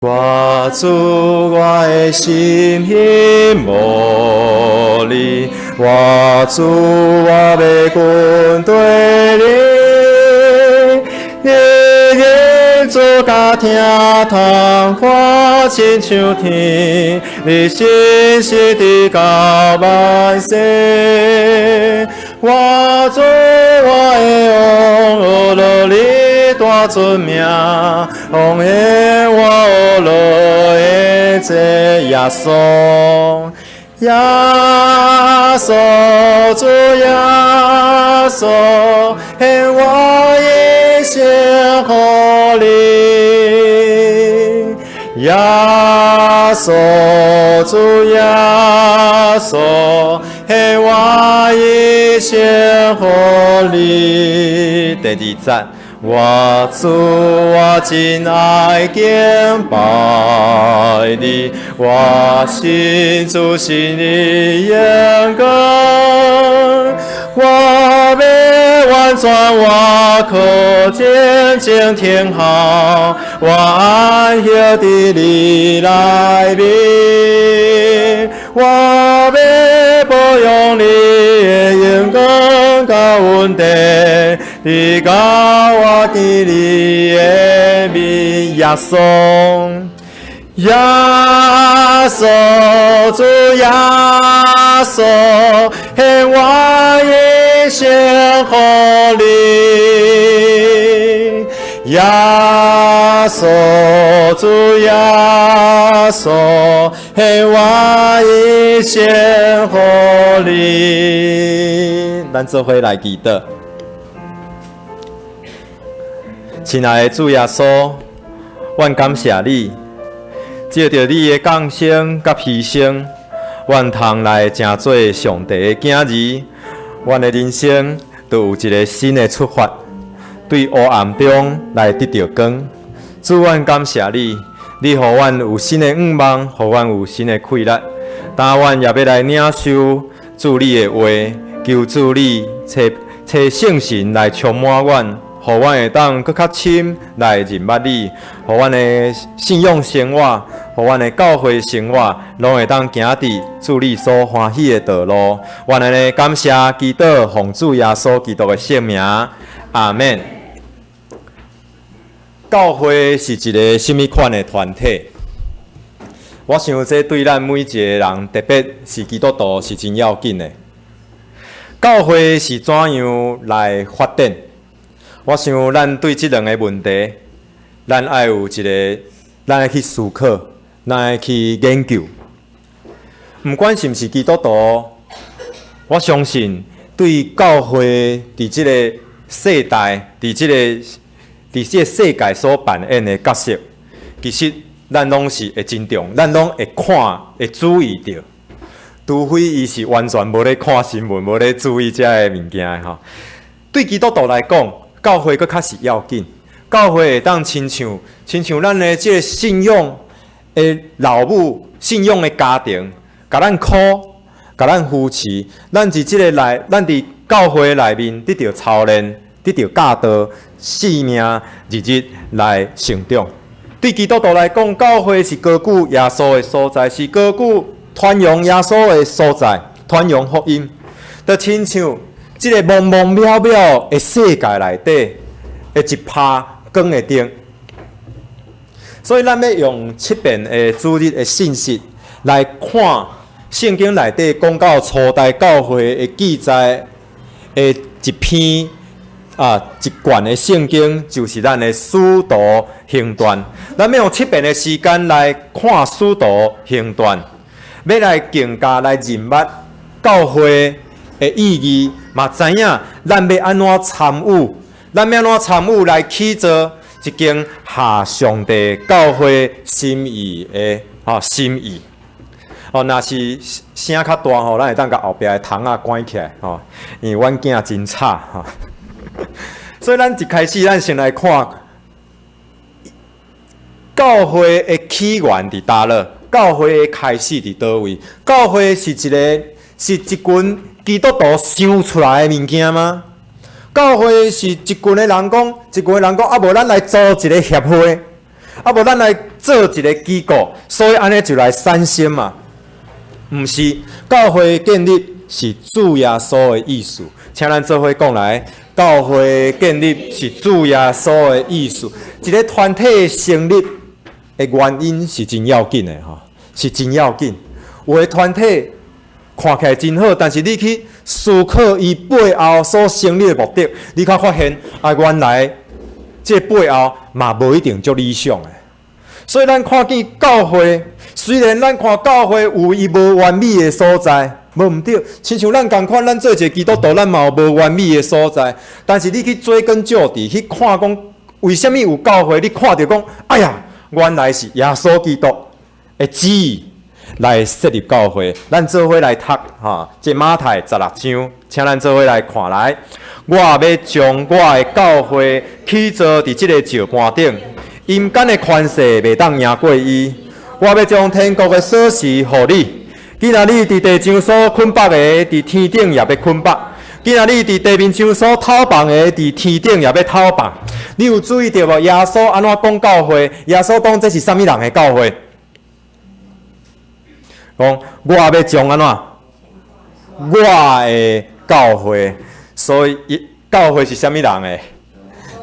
我主，我的心欣慕你，我主，我欲跟綴你。你仁慈佮疼痛，看親像天，你信實直到萬世。我主，我的王，呵咾你大尊名，奉獻我呵咾的祭耶穌，耶穌主耶穌，獻我一生予你。耶穌主耶穌，獻我一生予你。第二節，我主，我真愛敬拜你，我心注視你榮光，我欲完全倚靠靜靜聽候，我安歇佇你內面，我欲保養你的榮光佮恩典，直到我見你的面，耶穌，耶穌主耶穌，獻我一生予你。耶穌主耶穌，獻我一生予你。咱做伙來祈禱。親愛的主耶穌，阮感謝你，藉著你的降生佮犧牲，阮通來成做上帝的囝兒，阮的人生就有一个新的出發，對黑暗中來得著光。主，阮感謝你，你予阮有新的願望，予阮有新的氣力。今阮也欲來領受主你的話，求主你差差聖神來充滿阮，予阮會當閣較深來認捌你，予阮的信仰生活，予阮的教會生活，攏會當行佇主你所歡喜的道路。阮按呢感謝祈禱，奉主耶穌基督的聖名，阿們。教會是一个啥物款的團體？我想這對咱每一个人，特別是基督徒，是真要緊的。教會是怎樣來發展？我想咱對這兩个問題，咱愛有一个，咱愛去思考，咱愛去研究。毋管是毋是基督徒，我相信對教會佇這个世代，佇這个世界所扮演的角色，其實咱攏是會真重，咱攏會看，會注意著。除非伊是完全無咧看新聞，無咧注意這个物件的吼。對基督徒來講，教會閣較是要緊。教會會當親像咱的這个信仰的老母、信仰的家庭，共咱苦，共咱扶持。咱佇這个內，咱佇教會內面得著操練，得著教導，生命日日來成長。對基督徒來講，教會是高舉耶穌的所在，是高舉傳揚耶穌的所在，傳揚福音。就親像這个茫茫渺渺的世界內底的一拍光的燈。所以，咱欲用七遍的主日的信息來看聖經內底講到初代教會的記載的一篇一卷的聖經，就是咱的使徒行傳。咱欲用七遍的時間來看使徒行傳，欲來更加來認捌教會的意義，嘛知影咱欲按怎參與，咱欲按怎參與來起造一間合上帝教會心意的心意。若是聲較大吼，咱會當共後壁的窗仔關起來吼，因為阮囝真吵吼。所以咱一開始，咱先來看教會的起源佇佗落，教會的開始佇佗位？教會是一个是一群基督徒想出來的物件嗎？教會是一群的人講，一群的人講，啊無咱來組一个協會，啊無咱來做一个機構，所以按呢就來產生嘛。毋是，教會建立是主耶穌的意思，請咱做伙講來，教會建立是主耶穌的意思。一个團體成立的原因是真要緊的吼，是真要緊。有的團體看起來真好，但是你去思考伊背後所成立的目的，你較發現啊，原來這背後嘛無一定足理想的。所以咱看見教會，雖然咱看教會有伊無完美的所在，無毋對，親像咱仝款，咱做一个基督徒，咱嘛有無完美的所在。但是你去追根究底去看講，為啥物有教會？你看著講，哎呀，原來是耶穌基督的旨意來設立教會。咱做伙來讀哈，這馬太十六章，請咱做伙來看來。我欲將我的教會起造佇這个石盤頂，陰間的權勢袂當贏過伊。我欲將天國的鎖匙予你。既若你佇地上所捆綁的，佇天頂也欲捆綁；既若你佇地面上所透放的，佇天頂也欲透放。你有注意著無？耶穌按怎講教會？耶穌講這是啥物人的教會？講我欲將按怎？我的教會，所以教會是啥物人的？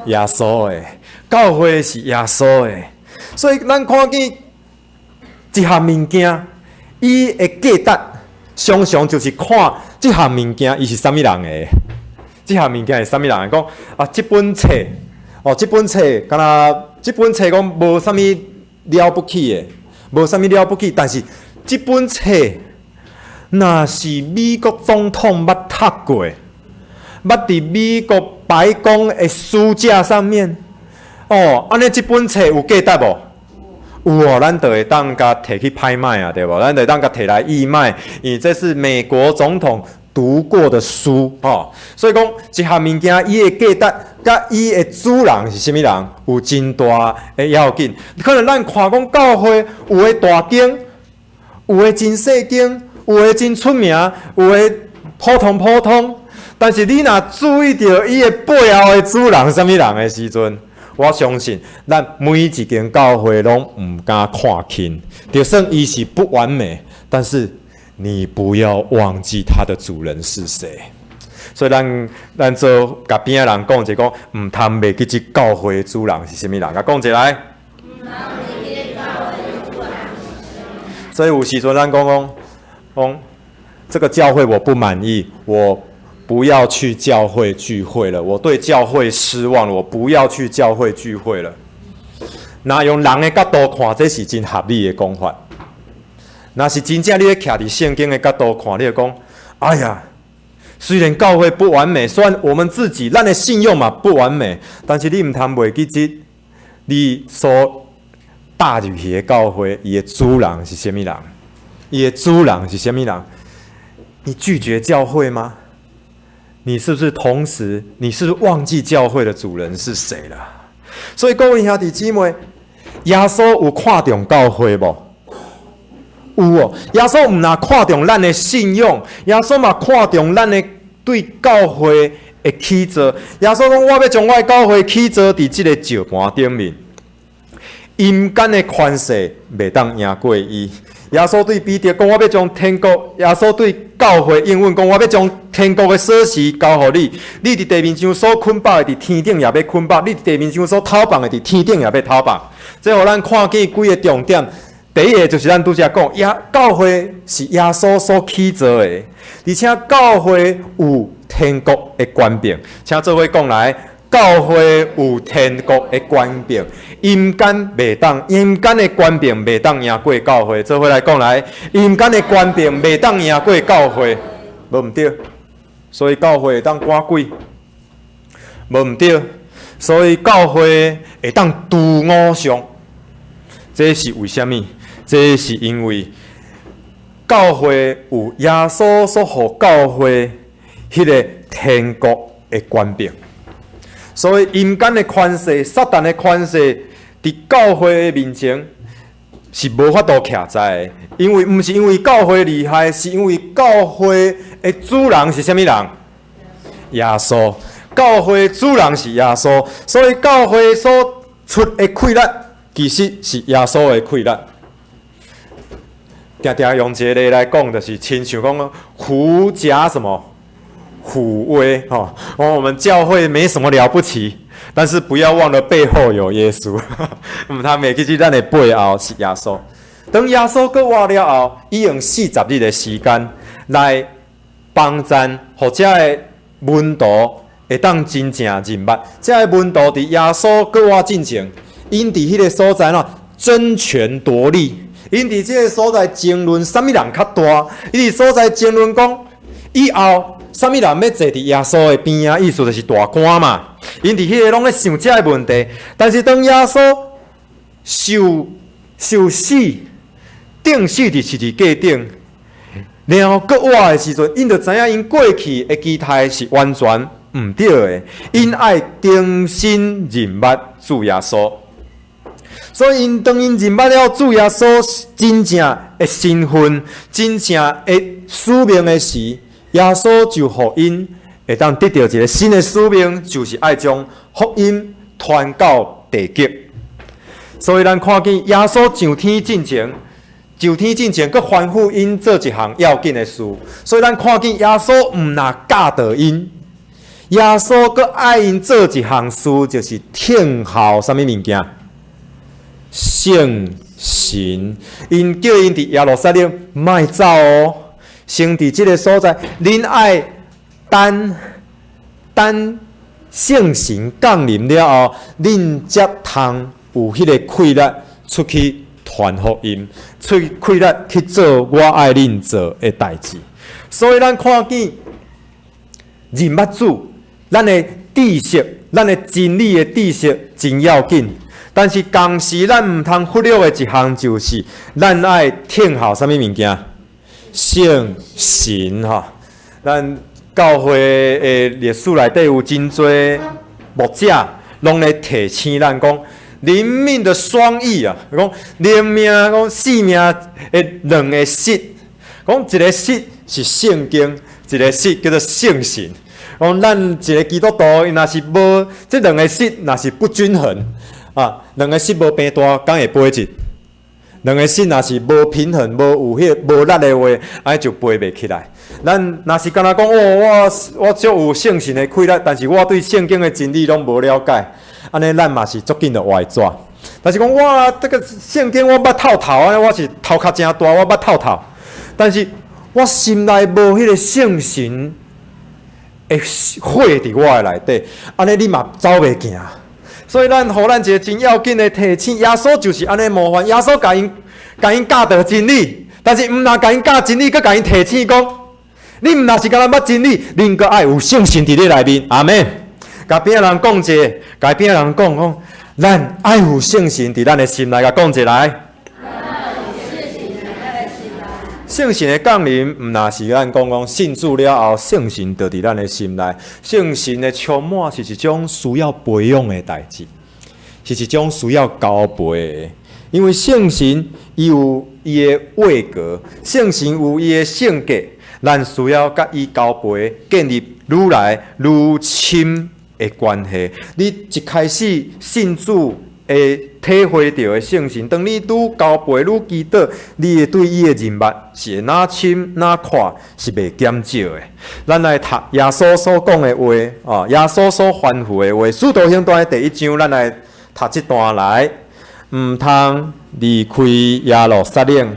耶穌的。教會是耶穌的，所以咱看見一項物件，伊的價值常常就是看這項物件伊是啥物人的。這項物件是啥物人的？講啊，這本冊哦，這本冊敢若這本冊講無啥物了不起的，無啥物了不起，但是這本冊若是美國總統捌讀過，捌佇美國白宮的書架上面，哦，按呢這本冊有價值無？有哦，咱就會當共提去拍賣啊，對無？咱就會當共提來義賣，因為這是美國總統讀過的書，吼。所以講，一項物件伊的價值，佮伊的主人是啥物人，有真大的要緊。可能咱看講教會有的大間，有的真細間，有的真出名，有的普通普通。但是你若注意著伊的背後的主人啥物人的時陣，我相信咱每一間教會攏毋敢看輕，就算伊是不完美，但是你不要忘記它的主人是誰。所以咱咱做共邊仔人講一講，毋通袂記這教會的主人是啥物人，共講一來。所以有時陣咱講講講，這個教會我不滿意，我不要去教會聚會了，我對教會失望了，我不要去教會聚會了。若用人的角度看，這是真合理的講法。若是真正你咧徛佇聖經的角度看，你會講：哎呀，雖然教會不完美，雖然我們自己咱的信用嘛不完美，但是你毋通袂記得，你所踏入去的教會，伊的主人是啥物人？伊的主人是啥物人？你拒絕教會嗎？你是不是同時，你是不是忘記教會的主人是誰了？所以各位兄弟姊妹，耶穌有看重教會無？有哦。耶穌毋但看重咱的信用，耶穌嘛看重咱的對教會的起造。耶穌講：我欲將我的教會起造佇這个石盤頂面，陰間的權勢袂當贏過伊。耶穌對彼得講：我欲將天國。耶穌對教會應允講：我欲將天國的鎖匙交予你。你佇地面上所捆綁的，佇天頂也欲捆綁；你佇地面上所透放的，佇天頂也欲透放。這予咱看見幾个重點。第一个就是咱拄才講，耶教會是耶穌所起造的，而且教會有天國的權柄。請做伙講來，教會有天國的權柄，陰間袂當，陰間的權柄袂當贏過教會。做伙來講來，陰間的權柄袂當贏過教會，無毋對。所以教會會當趕鬼，無毋對。所以教會會當除偶像，這是為啥物？這是因為教會有耶穌所予教會彼个天國的權柄。所以陰間的權勢、撒旦的權勢，佇教會的面前是無法度徛在的，因為毋是因為教會厲害，是因為教會的主人是啥物人？耶穌。教會主人是耶穌，所以教會所出的氣力，其實是耶穌的氣力。定定用一个例來講，就是親像講狐假什麼虎威吼。我們教會沒什麼了不起，但是不要忘了背後有耶穌。毋通袂記得咱的背後是耶穌。當耶穌閣活了後，伊用40日的時間來幫贊，予遮的門徒會當真正認捌。遮的門徒佇耶穌閣活進前，𪜶佇彼个所在喏爭權奪利。𪜶佇這个所在爭論啥物人較大，𪜶佇所在爭論講以後啥物人欲坐佇耶穌的邊仔，意思就是大官嘛。𪜶佇彼个攏咧想這个問題，但是當耶穌受死、釘死佇十字架頂，然後閣活的時陣，𪜶就知影𪜶過去的期待是完全毋對的，𪜶愛重新認捌主耶穌。所以，𪜶當𪜶認捌了主耶穌真正的身份、真正的使命的時，耶穌就予𪜶會當得著一个新的使命，就是愛將福音傳到地極。所以，咱看見耶穌上天進前，上天進前，閣吩咐𪜶做一項要緊的事。所以，咱看見耶穌毋若教導𪜶，耶穌閣愛𪜶做一項事，就是聽候啥物物件？聖神，𪜶叫𪜶佇耶路撒冷莫走哦，先佇這个所在，恁愛等等聖神降臨了後，恁才通有彼个氣力出去傳福音，出氣力去做我愛恁做的代誌。所以咱看見認捌主，咱的知識，咱的真理的知識真要緊。但是同時，咱毋通忽略的一項就是，咱愛聽候啥物物件？聖神吼。咱教會的歷史內底有真濟牧者，攏咧提醒咱講，靈命的雙翼啊，講靈命講生命的兩个翼，講一个翼是聖經，一个翼叫做聖神。講咱一个基督徒，伊若是無這兩個翼，若是不均衡啊，兩个翼無平大，敢會飛一？兩个翼若是無平衡、無有彼個無力的話，按呢就飛袂起來。咱若是干焦講哦，我足有聖神的氣力，但是我對聖經的真理攏無了解，按呢咱嘛是足緊就歪紙。但是講我這个聖經我捌透透，按呢我是頭殼誠大，我捌透透。但是我心內無彼个聖神的火佇我的內底，按呢你嘛走袂行。所以咱予咱一个真要緊的提醒，耶穌就是按呢模範。耶穌共𪜶教導真理，但是毋若共𪜶教真理，閣共𪜶提醒講，你毋若是干焦捌真理，恁閣愛有聖神佇你內面。阿們。共邊仔人講者，共邊仔人講講，咱愛有聖神佇咱的心內，共講一來。聖神的降臨，毋若是咱講講信主了後，聖神就佇咱的心內。聖神的充滿是一種需要培養的代誌，是一種需要交陪的。因為聖神伊有伊的位格，聖神有伊的性格，咱需要佮伊交陪，建立愈來愈深的關係。你一開始信主會體會著的聖神，當你愈交陪、愈祈禱，你會對伊的認捌是會若深若闊，是袂減少的。咱來讀耶穌所講的話，哦，耶穌所吩咐的話，《使徒行傳》的第一章，咱來讀這段來。毋通離開耶路撒冷，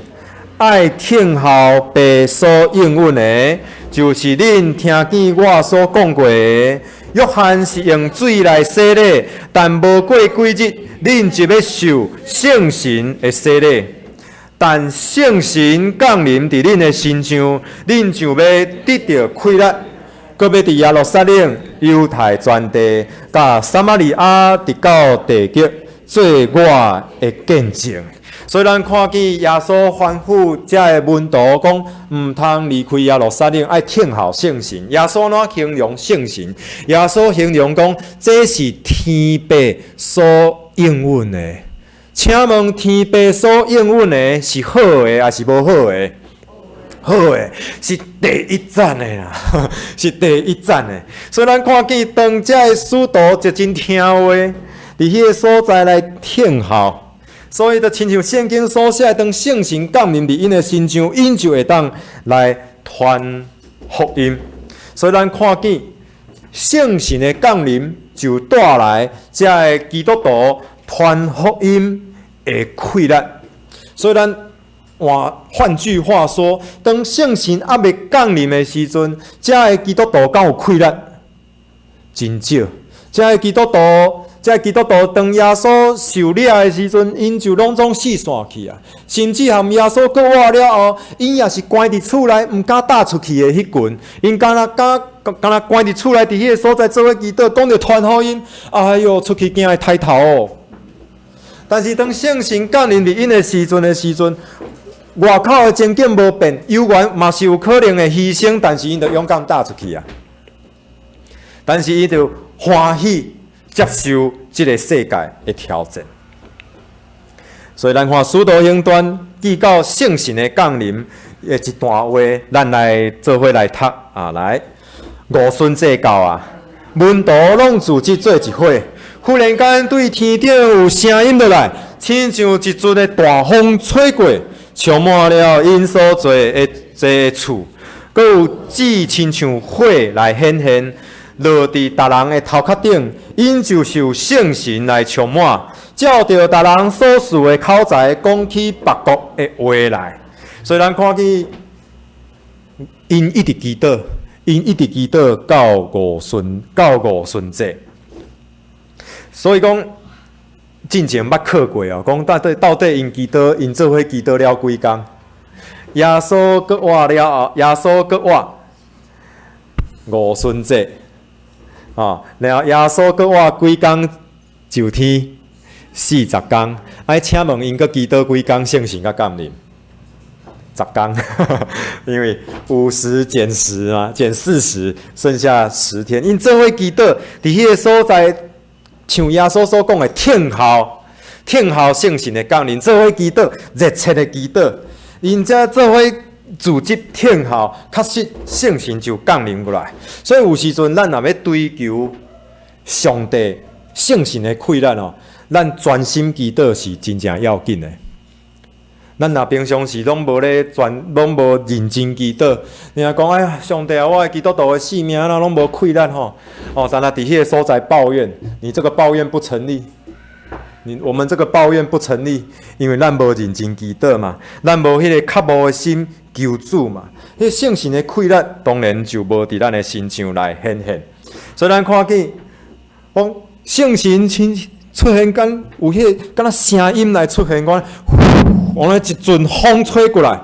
愛聽候父所應允的，就是恁聽見我所講過的。約翰是用水來洗禮，但無過幾日，恁就欲受聖神的洗禮。等聖神降臨佇恁的身上，恁就欲得著氣力，閣欲佇耶路撒冷、猶太全地、佮撒瑪利亞，直到地極，做我的見證。所以咱看見耶穌吩咐遮的門徒講，毋通離開耶路撒冷，愛聽候聖神。耶穌怎形容聖神？耶穌形容講，這是天父所應允的。請問天父所應允的是好的，抑是無好的？好的，是第一讚的啦，是第一讚的。所以咱看見當遮的使徒就真聽話，佇彼个所在來聽候。所以就親像聖經所寫，當聖神降臨佇𪜶的身上，𪜶就會當來傳福音。所以咱看見聖神的降臨，就帶來遮个基督徒傳福音的氣力。所以咱換句話說，當聖神猶未降臨的時陣，遮个基督徒敢有氣力？真少。遮个基督徒當耶穌受掠的時陣，𪜶就攏總四散去啊！甚至含耶穌復活了後，𪜶也是關佇厝內，毋敢踏出去的彼群。𪜶敢若敢敢若關佇厝內，佇彼个所在做伙祈禱，講著傳福音。哎喲，出去驚會刣頭哦！但是當聖神降臨佇𪜶的時陣，外口的情景無變，猶原嘛是有可能會犧牲，但是𪜶就勇敢踏出去啊！但是伊就歡喜接受這个世界的挑戰。所以咱看《使徒行傳》記到聖神的降臨的一段話，咱來做伙來讀啊！來，五旬節到啊，門徒攏聚集做一伙，忽然間對天頂有聲音落來，親像一陣的大風吹過，充滿了𪜶所坐的厝，閣有舌親像火來顯現，落佇逐人的頭殼頂，𪜶就受聖神來充滿，照著逐人所賜的口才講起別國的話來。所以咱看見，𪜶一直祈禱，𪜶一直祈禱到五旬節。所以講，進前捌考過哦，講到底𪜶祈禱，𪜶做伙祈禱了幾工？耶穌復活了後，耶穌復活五旬節。哦，然後耶穌復活幾工上天？40工。哎，請問𪜶閣祈禱幾工？聖神才降臨？10工，因為50減10啊，減四十，剩下10天。𪜶做伙祈禱，佇彼个所在，像耶穌所講的，等候，等候聖神的降臨，做伙祈禱，熱切的祈禱，𪜶才做伙組織等候，確實聖神就降臨過來。所以有時陣，咱若欲追求上帝聖神的氣力哦，咱專心祈禱是真正要緊的。咱若平常時攏無咧專，攏無認真祈禱，你若講哎呀，上帝啊，我的基督徒的性命哪攏無氣力吼，哦，但若佇彼个所在抱怨，你這個抱怨不成立。我們這個抱怨不成立，因為咱無認真祈禱嘛，咱無彼个渴慕的心求主嘛，彼个聖神的氣力當然就無佇咱的身上來顯現。所以咱看見，講聖神親出現間有彼个敢若聲音來出現，講，講咧一陣風吹過來，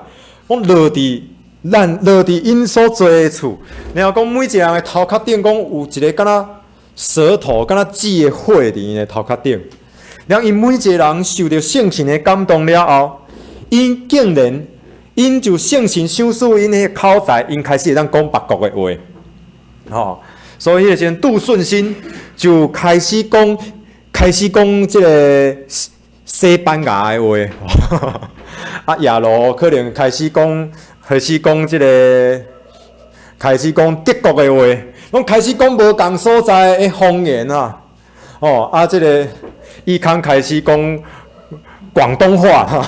講落佇咱落佇𪜶所坐的厝，然後講每一個人的頭殼頂，講有一個敢若舌頭、敢若舌的火佇𪜶的頭殼頂。然後𪜶每一個人受著聖神的感動了後，𪜶竟然𪜶就聖神賞賜𪜶彼個口才，𪜶開始會當講別國的話，吼！所以彼個時陣杜順心就開始講這个西班牙的話，啊耶羅可能開始講德國的話，攏開始講無仝所在的方言啊！哦，啊這个伊康開始講廣東話，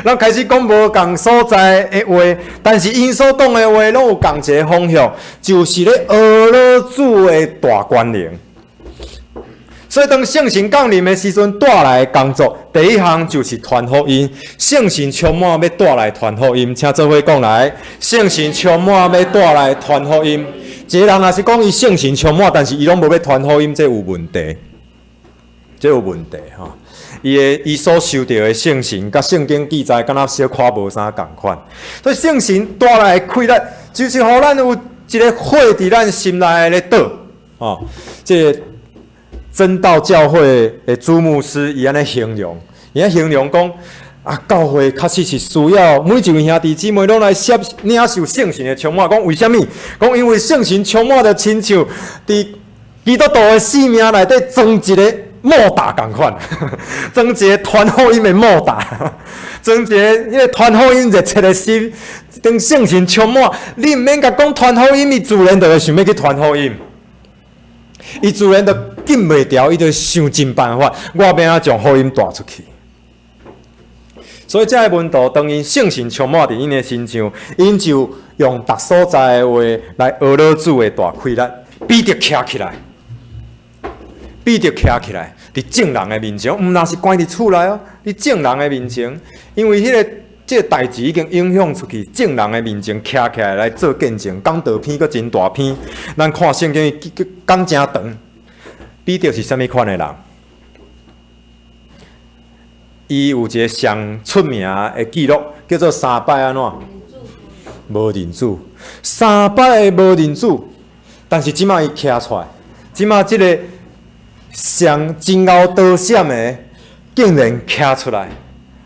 咱開始講無仝所在的話，但是𪜶所講的話攏有仝一个方向，就是咧呵咾主的大權能。所以當聖神降臨的時陣，帶來的工作第一項就是傳福音。聖神充滿欲帶來傳福音，請做伙講來。聖神充滿欲帶來傳福音。一个人若是講伊聖神充滿，但是伊攏無欲傳福音，這有問題。這有問題吼。伊所受著的聖神，佮聖經記載，敢若小可無啥仝款。所以聖神帶來的氣力，就是予咱有一个火佇咱心內咧倒。吼，這个真道教會的主牧師，伊按呢形容，伊按形容講啊，教會確實是需要每一位兄弟姊妹攏來接領受聖神的充滿。講為啥物？講因為聖神充滿就親像佇基督徒的生命內底裝一个莫達仝款，裝一个傳福音的莫達，裝一個彼个傳福音熱切的心，當聖神充滿，你毋免共講傳福音，伊自然就會想欲去傳福音。伊自然就禁袂牢，伊就想盡辦法，我欲按怎將福音帶出去。所以，這个門徒當𪜶聖神充滿佇𪜶的身上，𪜶就用逐所在的話來呵咾主的大氣力。彼得徛起來，彼得徛起來，佇眾人的面前，毋若是關佇厝內哦，佇眾人的面前，因為這個代誌已經影響出去，眾人的面前徛起來來做見證，講道篇閣真大篇。咱看聖經講真長。彼得是啥物款的人？伊有一个上出名的記錄，叫做三擺按怎？無認主，三擺的無認主，但是這擺伊徛出來，這擺這个上真𠢕刀閃的，竟然徛出來，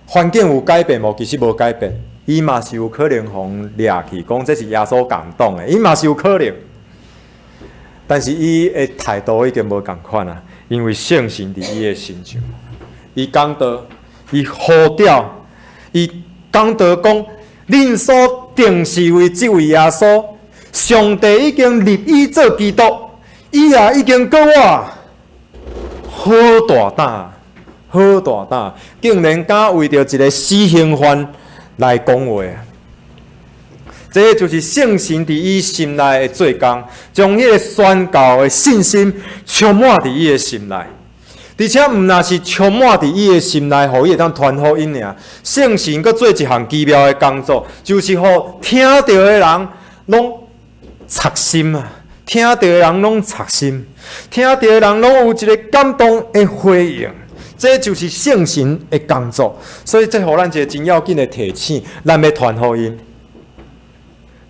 環境有改變無？其實無改變，伊嘛是有可能予掠去，講這是耶穌感動的，伊嘛是有可能。但是伊的態度已經無仝款啊，因為聖神佇伊的身上，伊講道。伊呼召，伊講道講，恁所釘是為這位耶穌，上帝已經立伊做基督，伊也已經閣活，好大膽，好大膽，竟然敢為著一个死刑犯來講話。這就是聖神佇伊心內的做工，將彼个宣告的信心充滿佇伊的心內。而且毋若是充滿佇伊的心內，予伊會當傳福音爾。聖神閣做一項奇妙的工作，就是予聽著的人攏插心啊！聽著的人攏插心，聽著的人攏有一个感動的回應。這就是聖神的工作。所以這予咱一个真要緊的提醒：咱欲傳福音，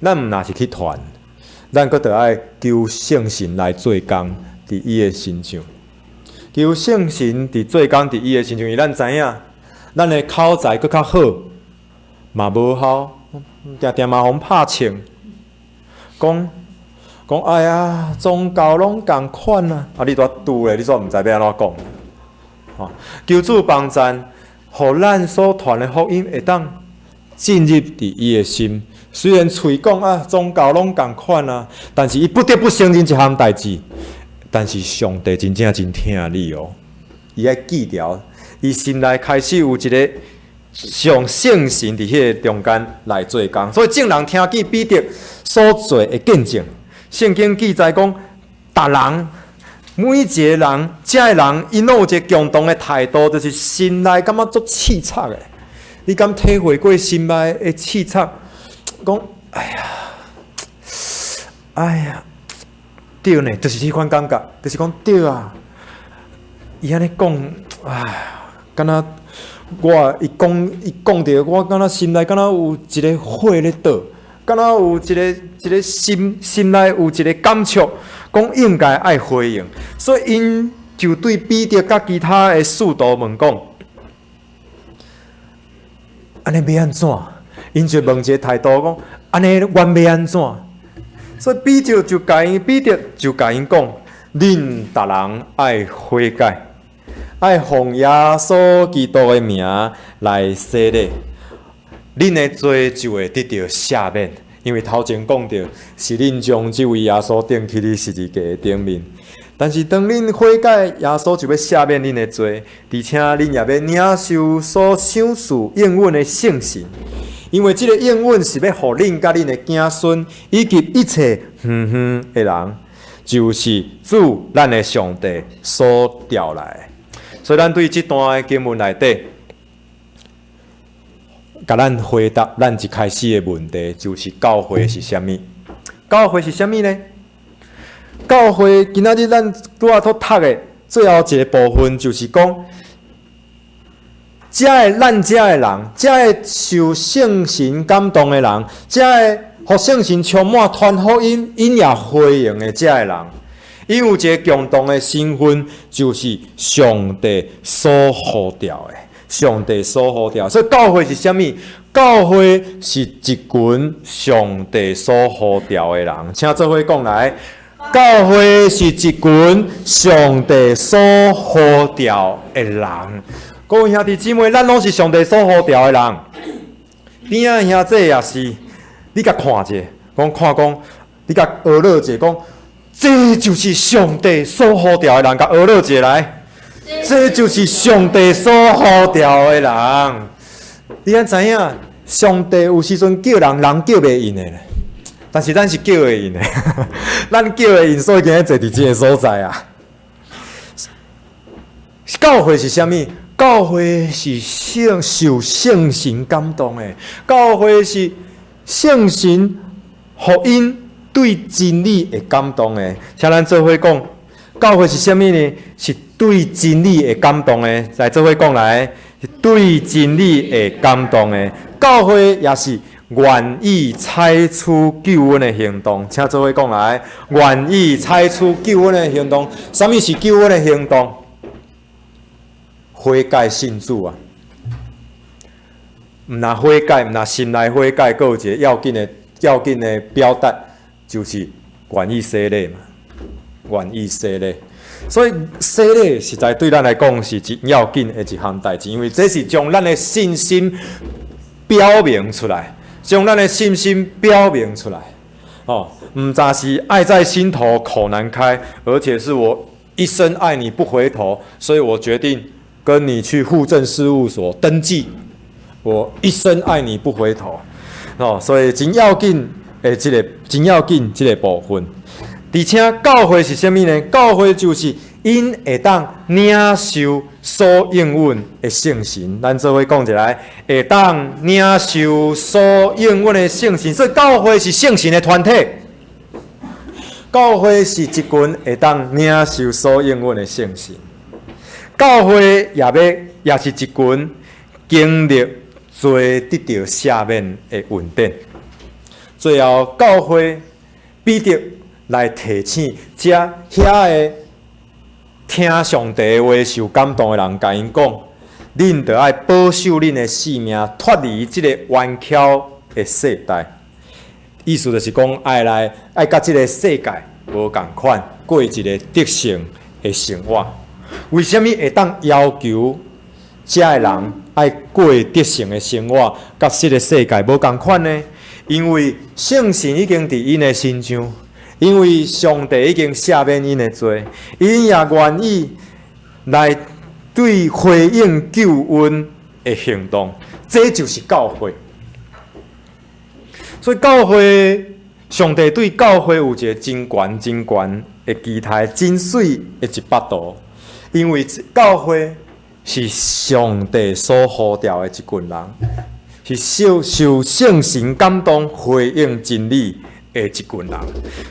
咱毋若是去傳，咱閣著愛求聖神來做工佇伊的身上。求聖神佇做工佇伊的身上，因為咱知影，咱的口才閣較好，嘛無效，定定嘛予人拍槍，講講哎呀，宗教攏仝款啊！啊，你拄拄咧，你煞毋知欲按怎講。吼，求主幫贊，予咱所傳的福音會當進入佇伊的心。雖然喙講啊，宗教攏仝款啊，但是伊不得不承認一項代誌。但是上帝真正真疼你哦，伊愛記牢，伊心內開始有一个上聖神佇彼个中間來做工，所以眾人聽見彼得所做的見證，聖經記載講，逐人每一个人，這个人𪜶攏有一个共同的態度，就是心內感覺足刺刺的。你敢體會過心內的刺刺？講，哎呀，哎呀。對呢，就是彼款感覺，就是講對啊。伊按呢講，唉，敢若我伊講伊講著，我敢若心內敢若有一个火咧著，敢若有一个一个心心內有一个感觸，講應該愛回應，所以𪜶就對彼得佮其他的使徒問講：按呢欲按怎？𪜶就問一个態度講：按呢阮欲按怎？所以彼得就共𪜶，彼得就共𪜶講：恁逐人愛悔改，愛奉耶穌基督的名來洗禮，恁的罪就會得著赦免。因為頭前講著是恁將這位耶穌釘去佇十字架的頂面，但是當恁悔改，耶穌就欲赦免恁的罪，而且恁也欲領受所賞賜應允的聖神。因為這个應允是欲予恁佮恁的子孫，以及一切遠遠的人，就是主咱的上帝所召來的。所以，咱對這段的經文內底，共咱回答咱一開始的問題，就是教會是啥物？教會是啥物呢？教會今仔日咱拄仔所讀的最後一个部分，就是講，遮个咱遮的人，遮个受聖神感動的人，遮个予聖神充滿傳福音，𪜶也回應的遮个人，𪜶有一个共同的身份，就是上帝所呼召的。上帝所呼召，所以教會是啥物？教會是一群上帝所呼召的人，請做伙講來。教會是一群上帝所呼召的人。各位兄弟姊妹，咱攏是上帝所呼召的人。邊仔兄弟也是，你共看者，講看講，你共呵咾者講，這就是上帝所呼召的人，共呵咾者來，這就是上帝所呼召的人。你敢知影？上帝有時陣叫人，人叫袂應的，但是咱是叫會應的，咱叫會應，所以今日坐佇這个所在啊。教會是啥物？教會是受聖神感動的，教會是聖神予𪜶對真理會感動的。請咱做伙講，教會是啥物呢？是對真理會感動的。來做伙講來，是對真理會感動的。教會也是願意採取救恩的行動。請做伙講來，願意採取救恩的行動。啥物是救恩的行動？悔改信主啊！毋若悔改，毋若心內悔改，閣有一個要緊的表達，就是願意洗禮嘛，願意洗禮。所以洗禮實在對咱來講是真要緊的一項代誌，因為這是將咱的信心表明出來，將咱的信心表明出來。哦，毋但是愛在心頭口難開，而且是我一生愛你不回頭，所以我決定跟你去戶政事務所登記，我一生愛你不回頭。哦，所以真要緊的這个，真要緊這个部分。而且教會是啥物呢？教會就是𪜶會當領受所應允的聖神。咱做伙講一來，會當領受所應允的聖神。所以教會是聖神的團體。教會是一群會當領受所應允的聖神。教會也是一群經歷罪得著赦免的恩典。最後，教會彼得來提醒遮遐个聽上帝話受感動的人，共𪜶講：恁著愛保守恁的性命，脫離這个冤巧的世代。意思就是講，愛來愛佮這个世界無仝款，過一個得勝的生活。為啥物會當要求遮的人愛過得勝的生活，佮這个世界無仝款呢？因為聖神已經佇𪜶的身上，因為上帝已經赦免𪜶的罪，𪜶也願意來對回應救恩的行動，這就是教會。所以教會，上帝對教會有一個真懸真懸的期待，真媠的一幅圖。因為教會是上帝所呼召的一群人，是受聖神感動回應真理的一群人。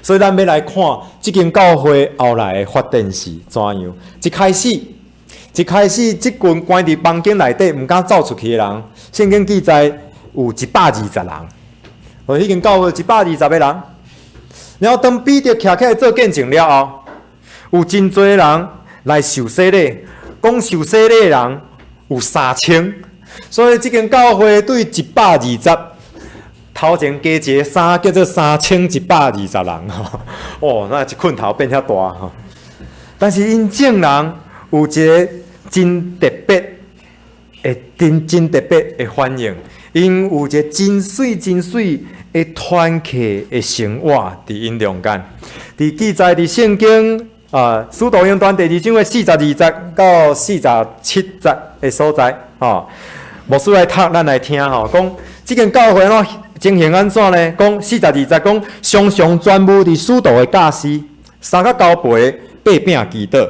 所以咱欲來看這間教會後來的發展是怎樣。一開始，這群關佇房間內底毋敢走出去的人，聖經記載有120人。哦，彼間教會120個人。然後當彼得徛起來做見證了後，有真濟人來受洗禮，講受洗禮的人有3000，所以這間教會對120，頭前加一個三，叫做3120人吼。哦，那一拳頭變遐大吼。但是𪜶眾人有一個真特別的、真特別的反應，𪜶有一個真媠真媠的團契的生活佇𪜶中間。佇記載佇聖經啊，使徒行傳第二章的42節到47節的所在，吼，牧師來讀，咱來聽吼，講這間教會怎情形按怎呢？講42節講，常常專務佇使徒的教示，三較交陪擘餅祈禱，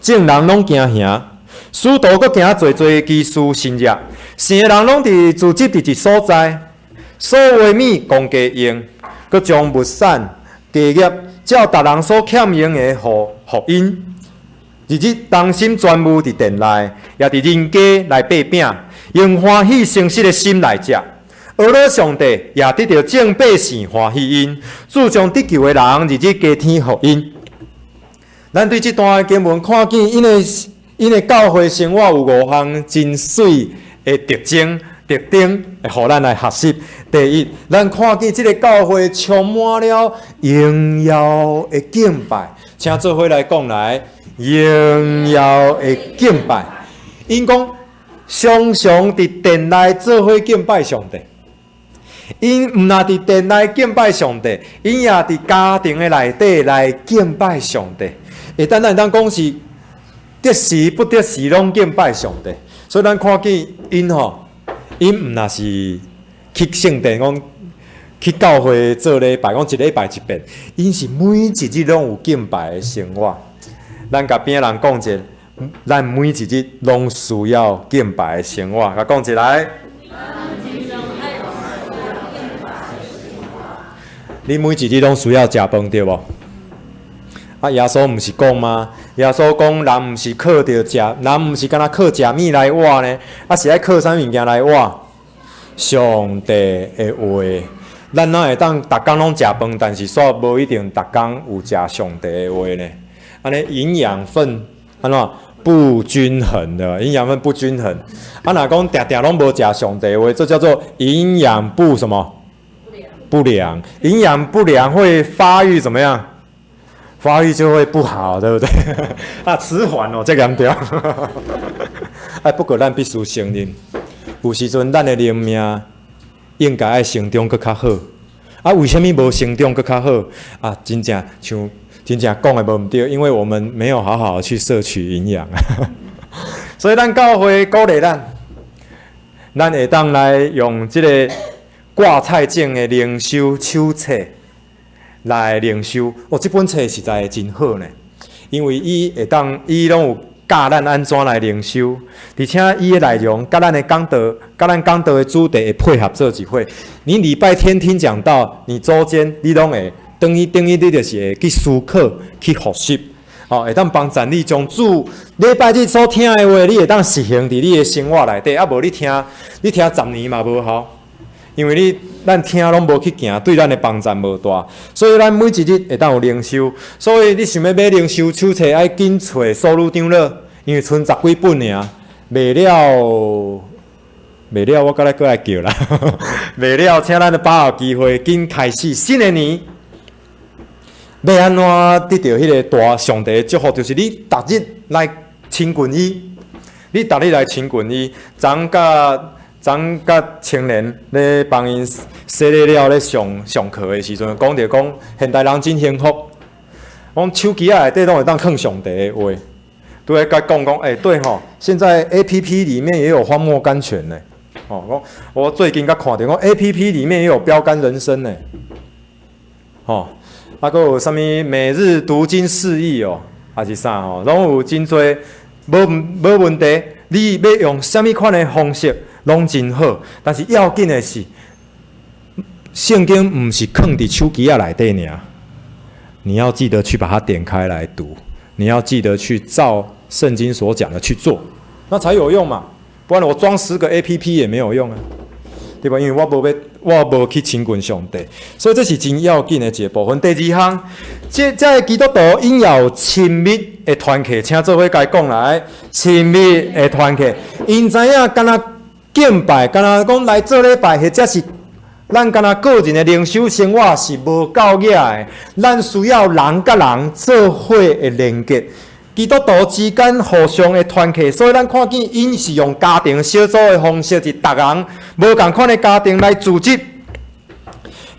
眾人攏驚嚇。使徒閣行濟濟奇事神跡，成个人攏佇聚集佇一所在，所有的物共家用，閣將物產家業照逐人所欠用的予𪜶。日日同心專務佇殿內，也佇人家來擘餅，用歡喜誠實的心來食。呵咾上帝，也得著眾百姓歡喜𪜶，注重得救的人，日日加添予𪜶。咱對這段經文看見，𪜶的教會生活有五項真媠的特徵，會予咱來學習。第一，咱看見這个教會充滿了榮耀的敬拜，請做伙來講來，榮耀的敬拜。𪜶講常常佇殿內做伙敬拜上帝。𪜶毋若佇殿內敬拜上帝，𪜶也佇家庭的內底來敬拜上帝。會當咱會當講是得時不得時攏敬拜上帝。所以咱看見𪜶吼， 𪜶毋若是去聖殿講去教會做禮拜，講一禮拜一遍，𪜶是每一日攏有敬拜的生活。咱共邊仔人講者，咱每一日攏需要敬拜的生活。共講一來。你每一日攏需要食飯對無？啊，耶穌毋是講嗎？耶穌講，人毋是靠著食，人毋是干焦靠食物來活呢，啊是愛靠啥物件來活？上帝的話。咱哪會當逐工攏食飯，但是煞無一定逐工有食上帝的話呢？按呢營養分按怎不均衡的？營養分不均衡。啊，若講定定攏無食上帝話，這叫做營養不什麼？不良。營養不良會發育怎麼樣？發育就會不好，對不對？啊，遲緩哦，這嚴重。啊，不過咱必須承認，有時陣咱的靈命應該愛成長閣較好。啊，為啥物無成長閣較好？啊，真正像真正講的無毋對，因為我們沒有好好去攝取營養。所以咱教會鼓勵咱，咱會當來用這个掛菜種的靈修手冊來靈修。哦，這本冊實在真好呢，因為伊會當伊攏有教咱按怎來靈修，而且伊的內容佮咱的講道，佮咱講道的主題會配合做一伙。你禮拜天聽講道，你週間你攏會轉去轉去，你就是會去思考、去複習，哦，會當幫助你將主禮拜日所聽的話，你會當實行佇你的生活內底。啊，無你聽，你聽10年嘛無效，因為你咱聽攏無去行，對咱的幫助無大。所以咱每一日會當有靈修。所以你想欲買靈修手冊，愛緊揣蘇魯長老，因為賰十幾本爾，賣了賣了，我閣來閣來叫啦。賣了，請咱把握機會，緊開始新的年。欲按怎得著彼个大上帝的祝福？就是你逐日來親近伊，你逐日來親近伊，昨佮昨佮青年咧幫𪜶洗禮了咧上上課的時陣，講著講現代人真幸福，講手機仔內底攏會當囥上帝的話，拄咧共講講，欸對吼，現在 APP 裡面也有荒漠甘泉呢，哦，講我最近才看著講 APP 裡面也有標杆人生呢，吼。啊，閣有啥物每日讀經釋義哦，還是啥吼，攏有真濟，無無問題。你欲用啥物款的方式，攏真好。但是要緊的是，聖經毋是囥佇手機仔內底爾，你要記得去把它點開來讀，你要記得去照聖經所講的去做，那才有用嘛。不然我裝10個 APP 也沒有用啊，對吧？因為我無欲，我無去親近上帝，所以這是真要緊的一個部分。第二項，這這个基督徒𪜶要有親密的團契，請做伙共講來，親密的團契，𪜶知影干焦敬拜，干焦講來做禮拜，或者是咱干焦個人的靈修生活是無夠額的，咱需要人佮人做伙的連結。基督徒之間互相的團契，所以咱看見𪜶是用家庭小組的方式，是逐人無仝款的家庭來組織，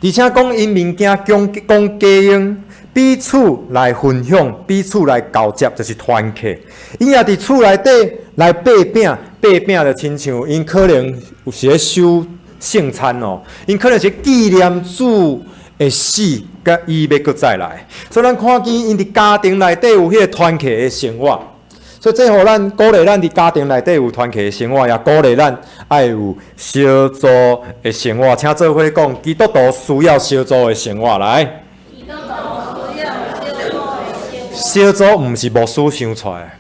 而且講𪜶物件講講家用，彼此來分享，彼此來交接，就是團契。𪜶也佇厝內底來擘餅，擘餅就親像𪜶可能有時咧守聖餐哦，𪜶可能是紀念主的死，佮伊欲閣再來，所以咱看見𪜶佇家庭內底有彼个團契的生活，所以這予咱鼓勵咱佇家庭內底有團契的生活，也鼓勵咱愛有小組的生活。請做伙講，基督徒需要小組的生活來。基督徒需要小組的生活。小組毋是牧師想出來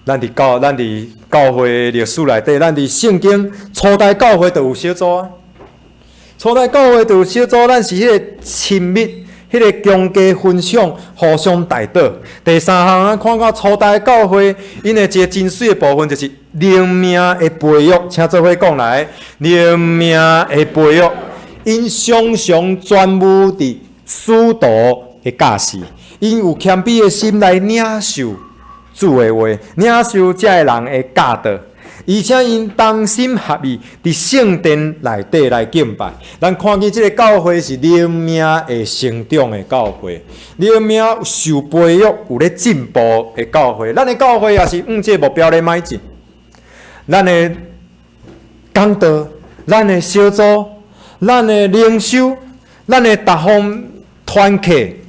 的，咱佇教會歷史內底，咱佇聖經初代教會就有小組啊。初代教會就有小組，咱是彼个親密、彼个共家分享、互相代禱。第三項，咱看到初代教會，𪜶的一个真媠的部分，就是靈命的培育。請做伙講來，靈命的培育，𪜶常常專注佇使徒的教示，𪜶有謙卑的心來領受主的話，領受這个人的教導。而且𪜶同心合意，佇聖殿內底來敬拜。咱看見這个教會是靈命會成長的教會，靈命受培育、有咧進步的教會。咱的教會也是向這个目標咧邁進。咱的講道，咱的小組，咱的靈修，咱的逐項團契、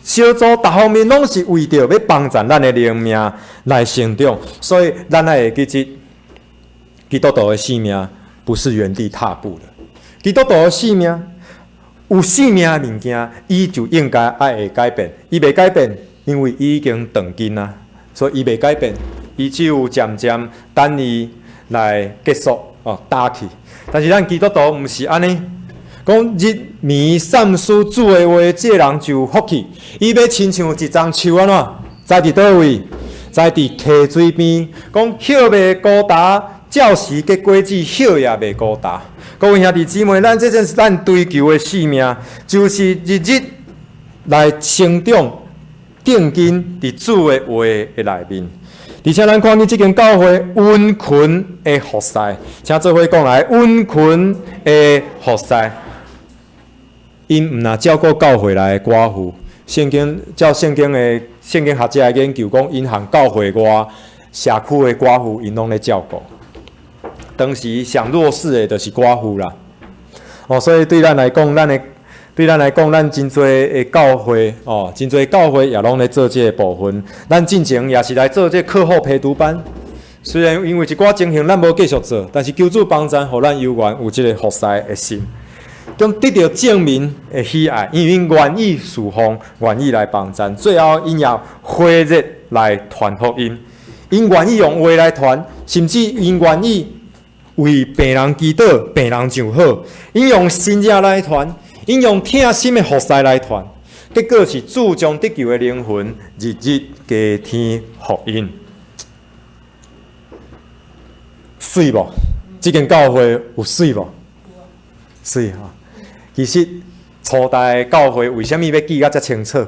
小組，逐方面攏是為著欲幫贊咱的靈命來成長，所以咱愛會記得，基督徒的生命不是原地踏步的。基督徒的生命有生命的物件，伊就應該愛會改變。伊袂改變，因為伊已經斷根啊，所以伊袂改變，伊只有漸漸等伊來結束哦，焦去。但是咱基督徒毋是按呢。講日暝散思主的話，這個人就有福氣。伊欲親像一欉樹按怎？栽佇佗位？栽佇溪水邊。講葉袂枯焦，照時結果子，葉也袂枯焦。各位兄弟姊妹，咱這正是咱追求的生命，就是日日來成長、定根佇主的話的內面。而且咱看見這間教會殷勤的服侍，請做伙講來，殷勤的服侍。𪜶毋若照顧教會內的寡婦，聖經照聖經的聖經學者的研究講，𪜶含教會外社區的寡婦，𪜶攏咧照顧。當時上弱勢的，就是寡婦啦。哦，所以對咱來講，咱的對咱來講，咱真濟的教會哦，真濟教會也攏咧做這個部分。咱進前也是來做這個課後陪讀班。雖然因為一寡情形，咱無繼續做，但是求主幫贊，予咱猶原有這個服侍的心。將得著眾民的喜愛，因為𪜶願意侍奉，願意來幫贊，最後𪜶也火熱來傳福音，𪜶願意用話來傳，甚至𪜶願意為病人祈禱，病人就好。𪜶用神跡來傳，𪜶用疼心的服侍來傳，結果是主將得救的靈魂日日加添予𪜶。媠無？這間教會有媠無？媠吼。其實初代教會為啥物欲記甲遮清楚？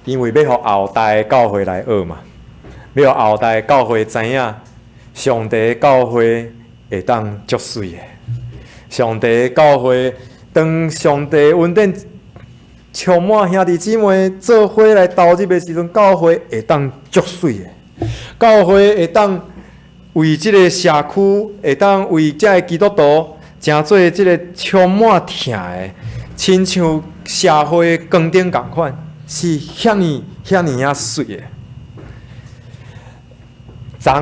因為欲予後代教會來學嘛，欲予後代教會知影，上帝教會會當足媠的。上帝教會當上帝恩典充滿兄弟姊妹做伙來投入的時陣，教會會當足媠的。教會會當為這個社區，會當為這个基督徒，成做這個充滿疼的，親像社會光燈仝款，是遐爾遐爾仔媠的。昨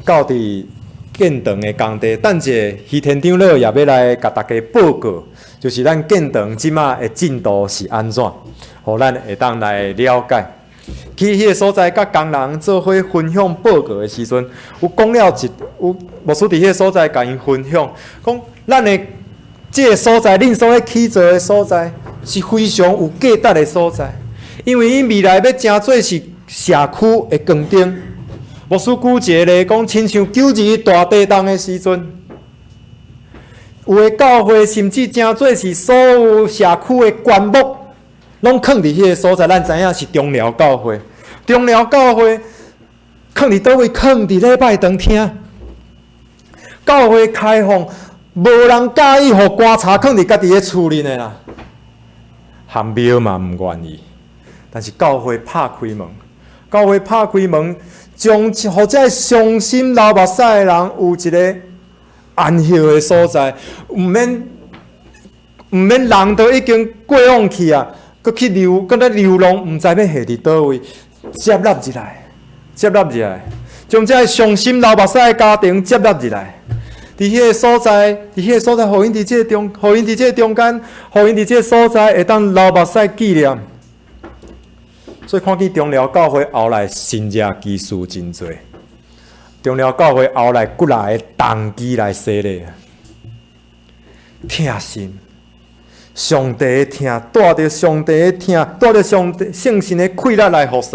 到佇建堂的工地，等者徐天長老也欲來共大家報告，就是咱建堂這馬的進度是按怎，予咱會當來了解。去彼个所在，佮工人做伙分享報告的時陣，有講了一有牧師佇彼个所在共𪜶分享，講咱的這个所在，恁所咧起造的所在，是非常有價值的所在，因為𪜶未來欲成做是社區的光燈。牧師舉一個例講，親像9·21大地動的時陣，有的教會甚至成做是所有社區的棺木，攏囥佇彼个所在。咱知影是中寮教會，中寮教會囥佇佗位？囥佇禮拜堂廳。教會開放，無人佮意予棺柴囥佇家己的厝裡的啦。含廟嘛毋願意，但是教會拍開門，教會拍開門，將予這个傷心流目屎的人有一个安歇的所在，毋免人都已經過往去啊，閣去流，閣咧流浪，毋知欲下佇佗位，接納入來，接納入來，將這个傷心流目屎的家庭接納入來。佇彼个所在，佇彼个所在，予𪜶佇這個中，予𪜶佇這個中間，予𪜶佇這個所在會當流目屎紀念。所以看見中寮教會後來神跡奇事真濟，中寮教會後來幾若個同期來洗禮，疼心，上帝的疼，帶著上帝的疼，帶著上帝聖神的氣力來服侍，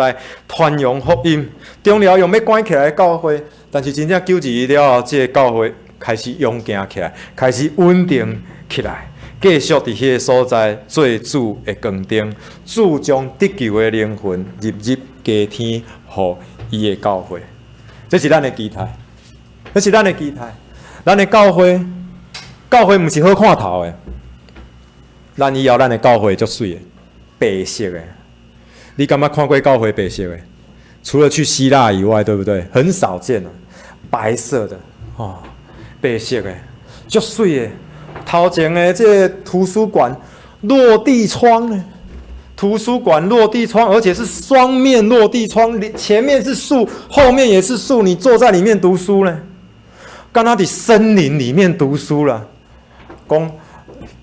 傳揚福音。中寮用欲關起來的教會，但是真正9·21了後，這個教會開始勇行起來，開始穩定起來，繼續佇彼个所在做主的光燈，主將得救的靈魂日日加添予伊的教會。這是咱的期待，這是咱的期待。咱的教會，教會毋是好看頭的。咱以後咱的教會足媠的，白色的。你敢捌看過教會白色的？除了去希臘以外，對不對？很少見了，白色的，哦，白色的，足媠的。頭前的這个圖書館落地窗呢？圖書館落地窗，而且是雙面落地窗，前面是樹，後面也是樹，你坐在裡面讀書呢？敢若佇森林裡面讀書啦。講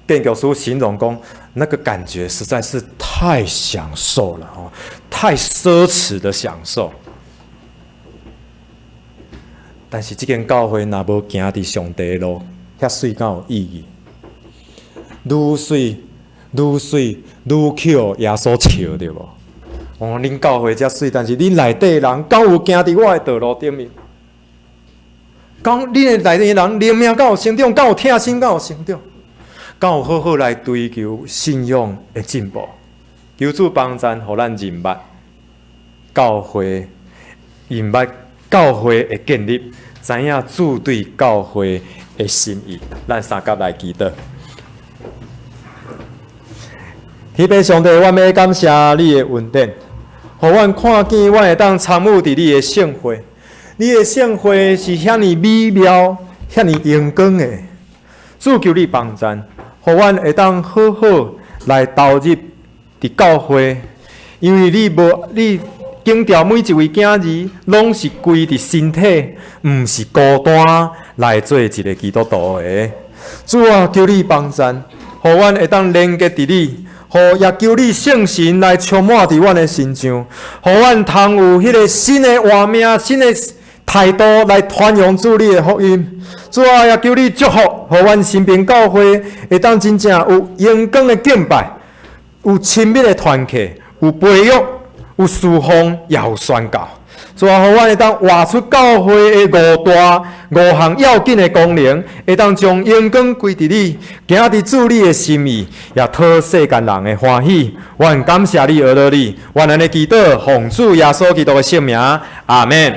建築師形容講，那個感覺實在是太享受了哦，太奢侈的享受。但是這間教會若無行佇上帝的路，遐媠敢有意義？愈媠愈媠愈予耶穌笑，對無？哦，恁教會遮媠，但是恁內底人敢有行佇我的道路頂面？敢恁的內底人靈命敢有成長？敢有疼心？敢有成長？敢有好好來追求信仰的進步？求主幫贊，予咱認捌教會，認捌教會的建立，知影主對教會的心意。咱相佮來祈禱。天父上帝，我欲感謝你的恩典，予阮看見阮會當參與佇你的聖會。你的聖會是遐爾美妙、遐爾榮光的。主，求你幫贊，予阮會當好好來投入佇教會，因為你無你強調每一位囝兒攏是歸佇身體，毋是孤單來做一个基督徒的。主啊，求你幫贊，予阮會當連結佇你，予也求你聖神來充滿佇阮的身上，予阮通有彼个新的活命、新的態度來傳揚主你的福音。主啊，也求你祝福，予阮新平教會會當真正有榮光的敬拜，有親密的團契，有培育，有侍奉，也有宣教。主啊，予阮會當活出教會的五大五項要緊的功能，會當將榮光歸佇你，行佇主你的心意，也討世間人的歡喜。阮感謝你，阿羅你，阮按呢祈禱，奉主耶穌基督的聖名，阿門。